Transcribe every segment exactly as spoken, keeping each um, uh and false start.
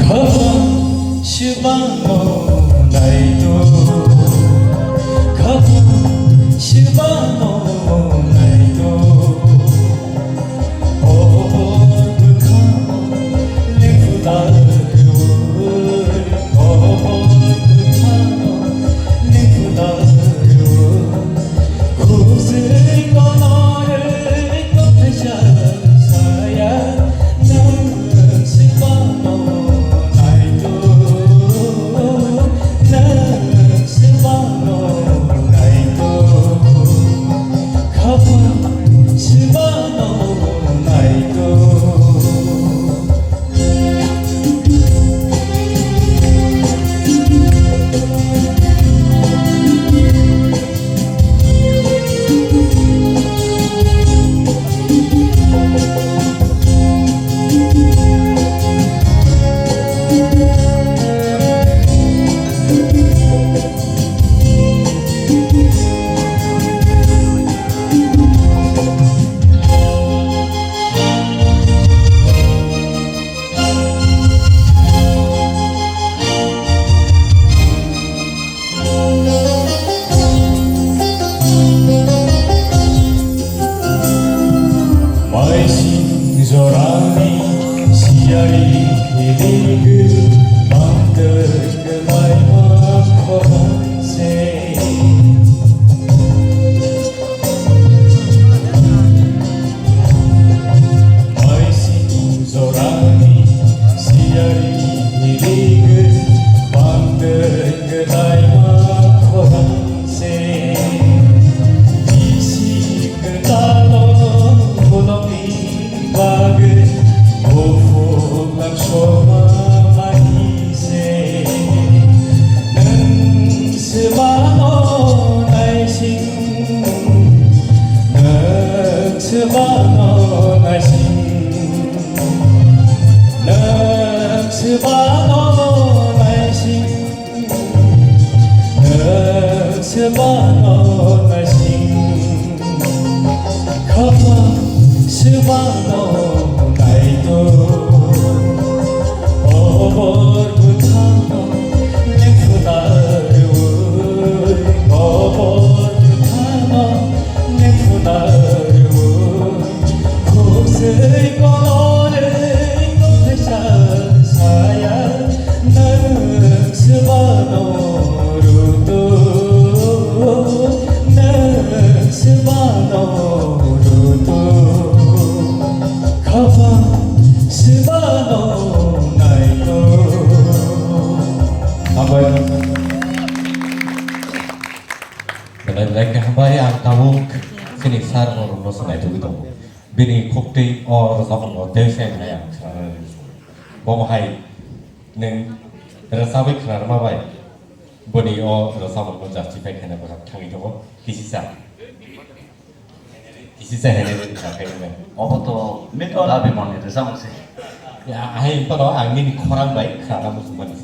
Khapang sibano naito, khapang sibano naito. Maising jorani siyari kirigu bangtwi kwlaima khorang se. Maising jorani siyari hirigo bangtwi kwlaima khorang se. Bisi kwtalo bolongni bagwi buphuklang soma mani se. Nwng se bano naising, nwng se bano naising, nwng se bano naising. Nwng se bano naising, khapang se bano naito. Obor bwthano lephuna rwui, obor bwthano lephuna rwui. Khuk swi kono de kothai sa saya, nwng se bano rutu, nwng se bano rutu, khapang se bano naito. Hambai. Belai belai khe hambai, ang tabuk chini sir rokno se naitugwi tongo. Bini khuktwi o rwchapmungno tei se hai ang khna nai. Bo hai nwng rwchabwi khna rwma bai boni o rwchapmungno justify khaina bwkha thangwi tongo. Kisisa. Kisisa hene de kha khaina. Obo to Dabi Moni rwchapmung se. Ya, hai phano ang nini khorang bai khna muchungmani.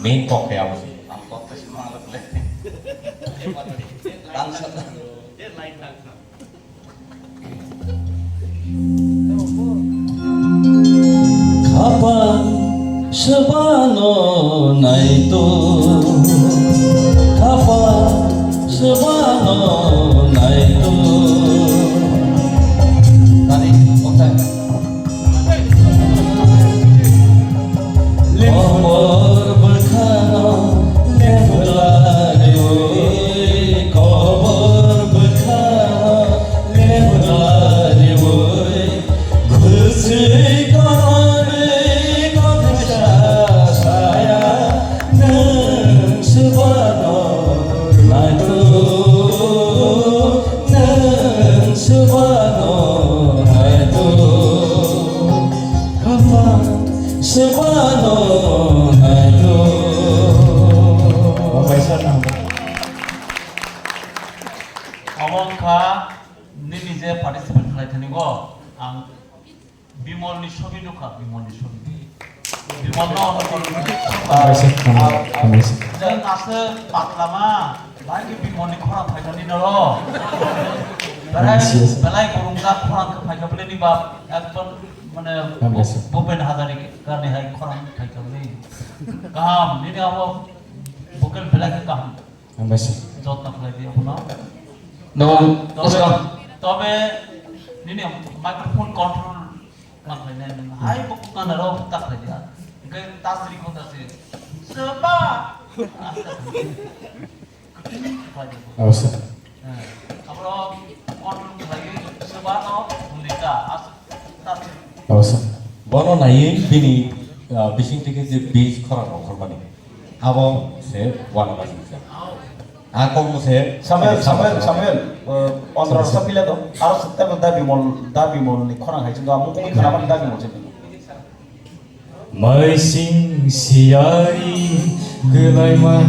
Main kok khe abo se. Ang kok khe se ma le. Tang sa. Khapang se bano naito, khapang se bano naito. Tani, otai. Kobor bwkhano lephla rwi, kobor bwkhano lephla rwi, khwswi kono rwi kothai sa saya, nwng se bano Bimolni suri. Bimolno ono kono. Hambai sir, hambai, hambai sir. Jeng ase patlama, bagi Bimolni khorang phaikani noro. Belai, yes, yes, belai kurungjak khorang khe phaika bele ni bap, ekdom mane Hambai sir. Bhupen Hazarika ni hai khorang phaika bele. Kaham, nini abo vocal belai khe kaham. Hambai sir. Jotno khlai di abono. No, tobe, tobe nini microphone control. Ma khlainai nung hai bo kukna naro ta khlai dia. Hingke ta sri ko ta sri. Seba. Aw, sir. Eh, abro control khlai seba no bundita as ta sri. Aw, sir. Bono naiwi bini, ah, bising tike je beat khorang rok hormani. Abo se wana basing se. A kok mo se Samuel, Samuel, Samuel, eh, ondro sa pila do. Aro sutta da Bimol, da Bimol ni khorang hai chungo amung kumi khana da Bimol se. Maising siyari kelaima,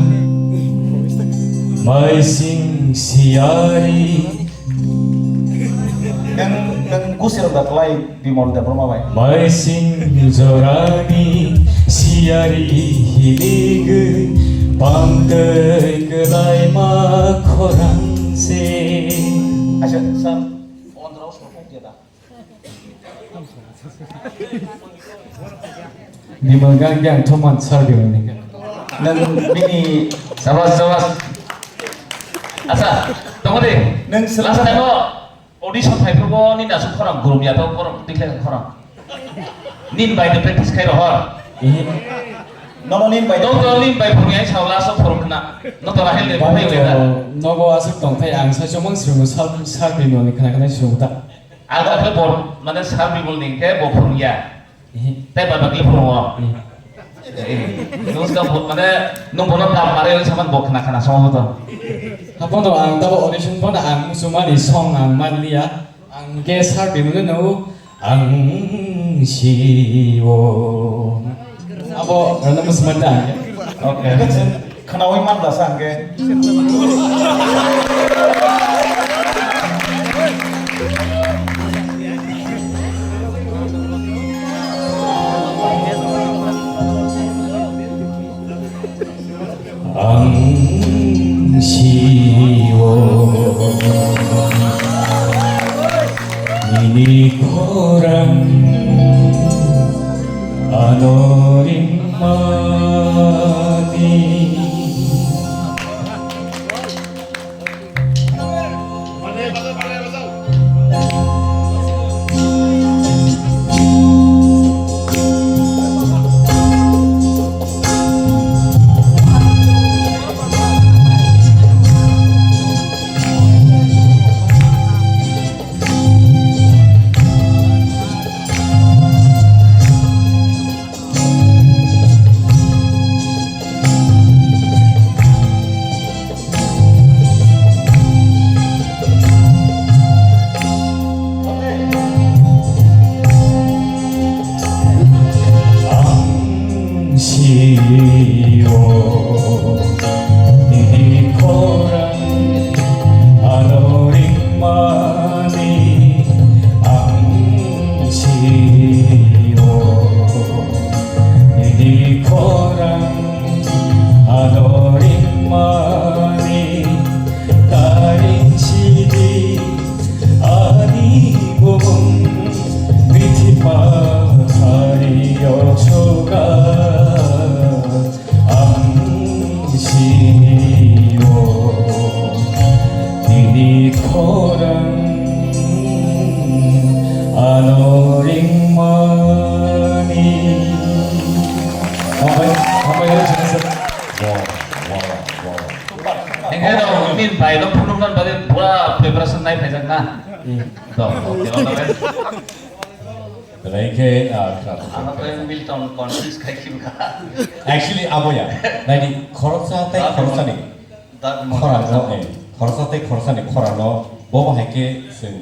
maising siyari. Nang, nang gusir da kelai Bimol Debbarma bai. Maising jorani siyari hiligwi pamtwi kwlaima khorang se. Acha, sir, ondro sopok ya da. Bimol gang gang thoman sir Bimol ni. Nang bini sabas, sabas. Asa, tunggu deh. Nang last time lo. Audition phai phuru bo nini aswk khorang grum ya, to khorang tikhlai khorang. Nini bai de practice khai rohor. Ihi. Nono nini bai de. Nono nini bai phuru yang saula aswk phuru khna. No to Rahel de phai weda. Nogo aswk tong thai ang sa chomang srungo sal sal Bimol ni khna khna srungo ta. Ang ta khe bor mane sal Bimol ni khe bo phuru ya. Ihi. Tei bai bakli phuru o. Ihi. Nung ska bo mane nung bono dam mare saman bo khna khna sama to. Hapono ang tabo audition bono ang musumani song ang manliya. Ang ke sar bimle no ang siwo. Abo rana musumani ta ang. Okay. Khnawi man da sa ang ke. Ang siwo nini khorang ano ringmani. Ang siwo nini khorang ano ringmani. Ang siwo nini khorang ano ringmani. Taring sidi ani bumung mithi pathari o choga. Ang siwo nini khorang ano ringmani. Hambai, hambai, hambai. Wow, wow, wow. Hingke no, nini bai no phunukna bagwi pura preparation nai phaijak na. Hmm. To, okay, all the best. Belai khe, ah, khna. Ano to Milton confuse khai khibka. Actually, abo ya. Naidi, khoroksa tei khoroksani. Khorang no, eh, khoroksa tei khoroksani khorang no, bo bo hai khe chwng,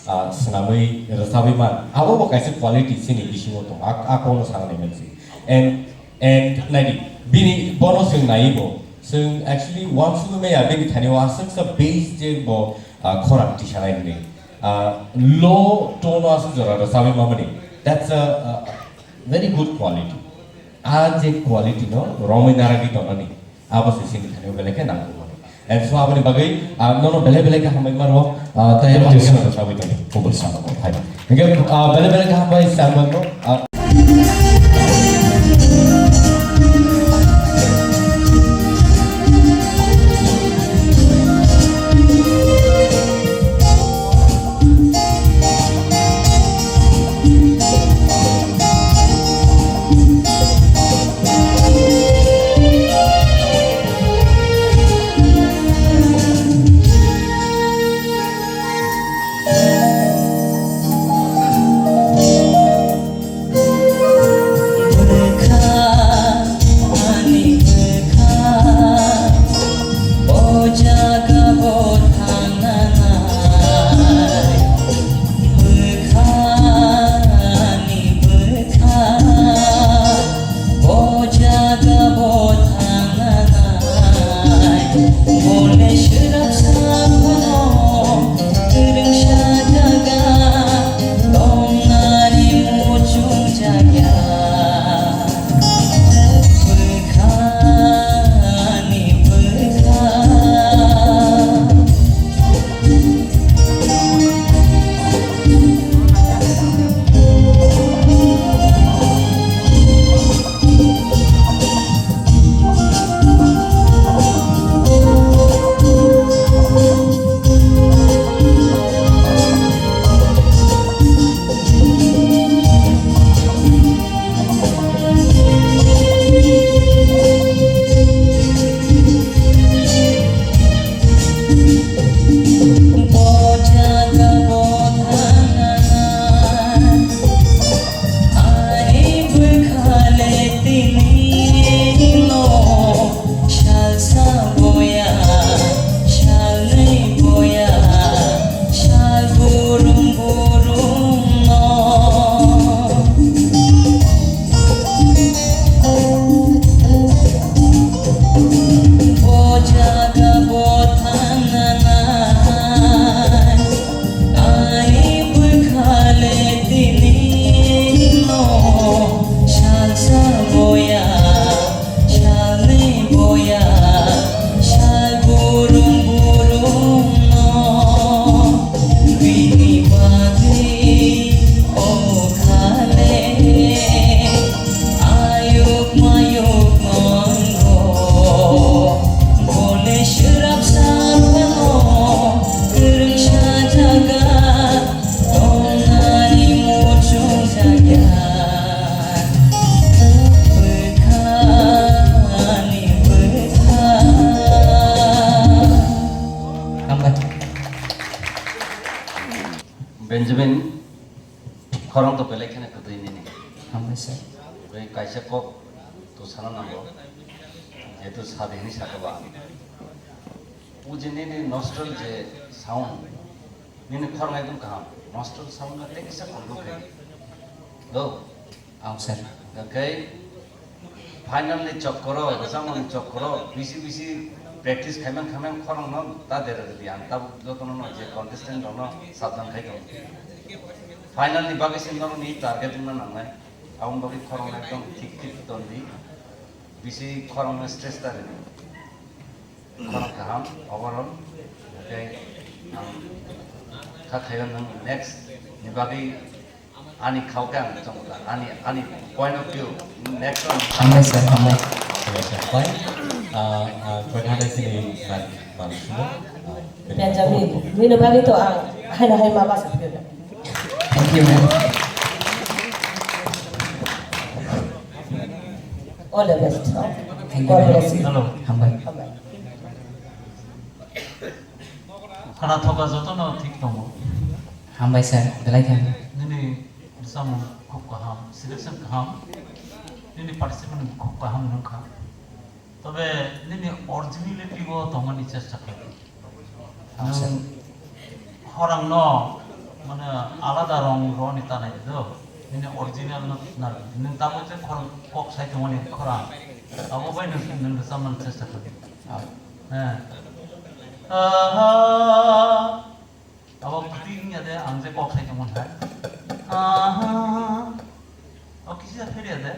ah, swnamwi rwchabwi man. Abo bo kaisa quality chini bisingo tong. A, a kokno sana nai mansi. And, and naidi, bini bono chwng naiwi bo. Chwng actually uansugwi maya bini thani o aswksa bass je bo, ah, khorang tisanai hwnwi. Ah, low tone o aswk jora rwchabwi mamani. That's a, a, Very good quality. A je quality no romwi naragwi tongnani, abo se chini thani belai khe nangkukmani. And so aboni bagwi, ah, nono belai belai khe hambai mano, ah, tei Thank you, sir. Thank you. Hai. Hingke, ah, belai belai khe hambai chairman no, ah, Bwkha, ani bwkha, o jaga bo thangna nai. Bwkha, ani bwkha, o jaga bo thangna nai. Bole swrapsa phano kwrwngsa jaga. Tongnani muchung jaya, bwkhani bwkha. Ani bwkhale tini no, salsa boya, salnwi boya, sal burum burum no. Bo jaga bo thangna nai. Ani bwkhale tini no, salsa boya, salnwi boya, sal burum burum no. Bini bagwi o khale. Ayuk mayuk nongo, bole swrapsa phano, kwrwngsa jaga, tongnani muchung jaya. Bwkhani bwkha. Hambai. Benjamin, khorang to belai kheno kwtwi nini. Hambai sir. Bai kaisa kok to sana nango. Jehetu sadi hinwi saka ba. O je nini nostril je sound, nini khorang ekdom kaham. Nostril sound na tei kisa control khai. Do. Ang sir. Hwnkhe final ni chokoro, rwchapmung ni chokoro, bisi bisi practice khaimang khaimang khorang no ta dera rwdi. Ang tabuk jotono no je contestant rok no sabdan khai tongo. Final ni bagwi se norok ni target wngna nangnai. Aboni bagwi khorang no ekdom thik thik tondi. Bisi khorang no stress ta rwdi. Khorang kaham, overall. Tei ang kha khayo nwng next ni bagwi ani khao khe ang chongkha, ani, ani point of view, next one. Hambai sir, hambai. Hambai sir, fine. Ah, ah, koi thane sini man, man sumo. Ah, Benjamin, nini bagwi to ang haino hai ma basa phirna. Thank you, ma'am. All the best, no? Thank you, God ma'am. Bless you. Hello. Hambai. Hambai. Khana thoka jotono thik tongo. Hambai sir, belai khe. Nini bwsamo khub kaham, selection kaham, nini participant khub kaham wngkha. Tobe nini originality o tongmani chesta khlai. Acha. Nwng khorang no, mane, alada rong roni ta nai do. Nini original no na, nwng tabuk je khorang kok sai tongmani khorang. Abo bai nwng, nwng rwchapmani chesta khlai. Ah. Eh. Aha. Abo kwtwi wngya de, ang je kok sai tongmani hai. Aha. O Kisa pheriya de.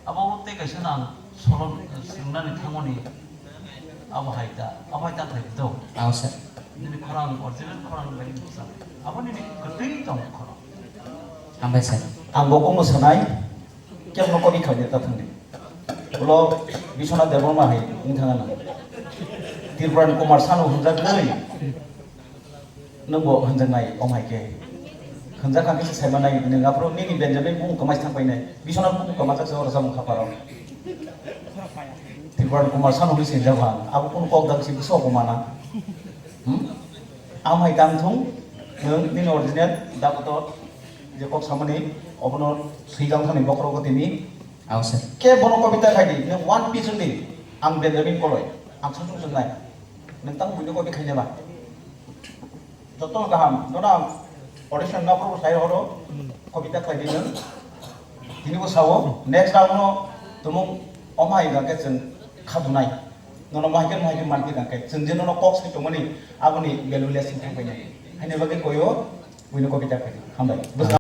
Abo tei kaisa nang solon swngnani thangmani abo hai ta, abo hai ta khlai do. Aw sir. Nini khorang original khorang lai sa. Abo nini kwtwi tong khorang. Hambai sir. Ang bo kongno sanai, kemno kodi khaide ta thangdi. Ulo Biswanath Debbarma hai wng thangna. Tripurani Kumar Sanu hwnjak nai. Nwng bo hwnjaknai, om hai khe. Hwnjak kha khe se saimanai, nwng aphuru nini Benjamin bumung kwmai thang painai. Biswanath bumung kwmajak se oro samung kha paro. Tripurani Kumar Sanu hwnwi singjak ang. Abo kunu kok dak si bwswk bo mana. Hmm? Am hai tang thung, nwng nini original dakotor je kok samani obono swijang thani bokhorogo tini. Aw sir. Khe bono kobita khai di, nwng one piece wng di. Ang Benjamin Koloi, ang sung sung swngnai. Nwng tang buino kobi khainai ba? Joto kaham, nono ang audition na pro sai horo, kobita khlai di nwng. Tini bo sao, next round no tumung omai hingka khe chwng khadunai. Nono mahikhe mahikhe manpi hingka khe chwng je nono kok sai tongmani, aboni value less wng thang painai. Haini bagwi koyo, buino kobita khlai di. Hambai.